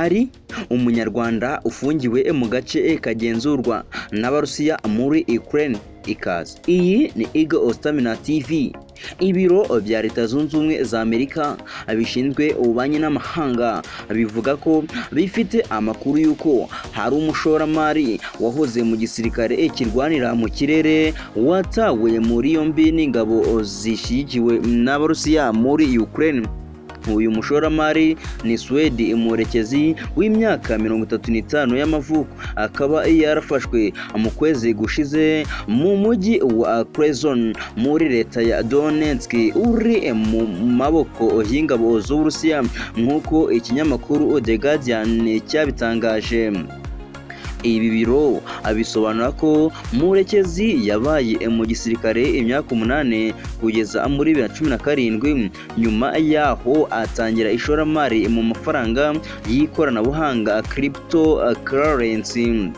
Hari Umunyarwanda ufungiwe mu gace kagenzurwa n'Abarusiya muri Ukraine. Ikaze, iyi ni Eagle Stamina TV. Ibiro bya Leta Zunze Ubumwe za Amerika bishinzwe ububanyi n'amahanga bivuga ko bifite amakuru y'uko hari umushoramari wahoze mu gisirikare kirwanira mu kirere watawe muri yombi n'ingabo zishyigikiwe n'Abarusiya muri Ukraine. Uyu mushoramari ni Swedi Murekezi w'imyaka 35 y'amavuko, akaba yarafashwe mu kwezi gushize mu mujyi wa Kherson muri leta ya Donetsk uri mu maboko y'ingabo z'Uburusiya, nk'uko ikinyamakuru The Guardian cyabitangaje. Ibi biro abisobanura ko Murekezi yabaye mu gisirikare imyaka 8 kugeza muri 2017, nyuma yaho atangira ishoramari mu mafaranga y'ikoranabuhanga, cryptocurrency.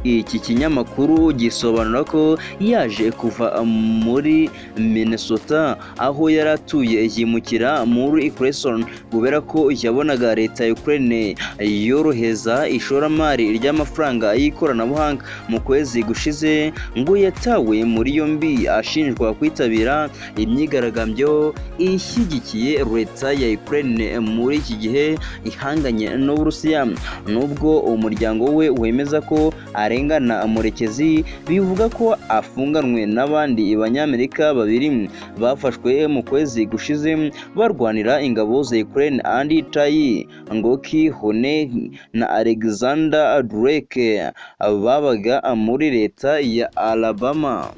Iki kinyamakuru gisobanura ko yaje kuva muri Minnesota aho yari atuye yimukira muri Kherson kubera ko yabonaga leta ya Ukraine yoroheza ishoramari ry'amafaranga y'ikoranabuhanga. Mu kwezi gushize ngo yatawe muri yombi ashinjwa kwitabira imyigaragambyo ishyigikiye leta ya Ukraine muri iki gihe ihanganye n'Uburusiya. Nubwo umuryango we wemeza ko arengana, Murekezi bivuga ko afunganwe n'abandi Banyamerika babiri bafashwe mu kwezi gushize barwanira ingabo za Ukraine, Andy Tai Ngoki Hone na Alexander Drake, babaga muri leta ya Alabama.